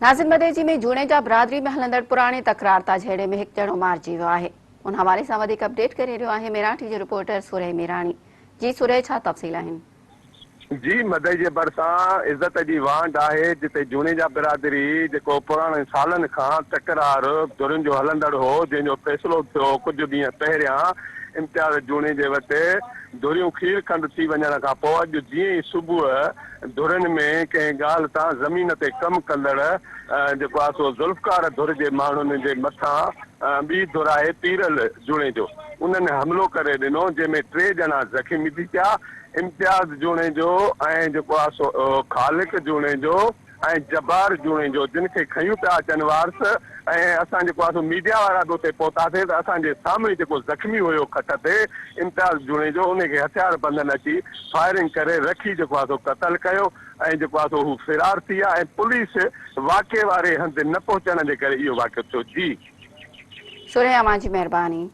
ناظر مديجي ۾ جوڻيجا برادري ۾ هلندڙ پراڻي تڪرار تان جهيڙي ۾ هڪ ڄڻو مارجي ويو آهي. ان حوالي سان وڌيڪ اپڊيٽ ڪري رهيو آهي ميراٺي جو رپورٽر سورهيه ميراڻي. جي سورهيه ڇا تفصيل آهن؟ جي مدئي جي ڀرسان عزت جي وانڍ آهي جتي جوڻيجا برادري جيڪو پراڻن سالن کان تڪرار ڌرين جو هلندڙ هو جنهن جو فيصلو ٿيو ڪجهه ڏينهن پهريان امتياز جوڻيجي وٽ ڌريون کير کنڊ ٿي وڃڻ کان پوء اڄ جيئن ئي صبح ڌرين ۾ ڪنهن ڳالهه تان زمين تي ڪم ڪندڙ جيڪو آهي سو ذوالفقار ڌر جي ماڻهن جي مٿان ٻي ڌر آهي پيرل جوڻيجو انهن حملو ڪري ڏنو جنهن ۾ ٽي ڄڻا زخمي ٿي پيا امتياز جوڻيجو ۽ جيڪو آهي سو خالق جوڻيجو ۽ جبار جوڻيجو جن کي کنيون پيا اچن وارث ۽ اسان جيڪو آهي سو ميڊيا وارا به اتي پهتاسين ته اسان جي سامهون ئي جيڪو زخمي هيو کٽ تي امتياز جوڻيجو انهي کي هٿيار بندن اچي فائرنگ ڪري رکي جيڪو آهي سو قتل ڪيو ۽ جيڪو آهي سو هو فرار ٿي ويا ۽ پوليس واقعي واري هنڌ نه پهچڻ جي ڪري اهو واقعو ٿيو جي. سورهيه اوهان جي مهرباني.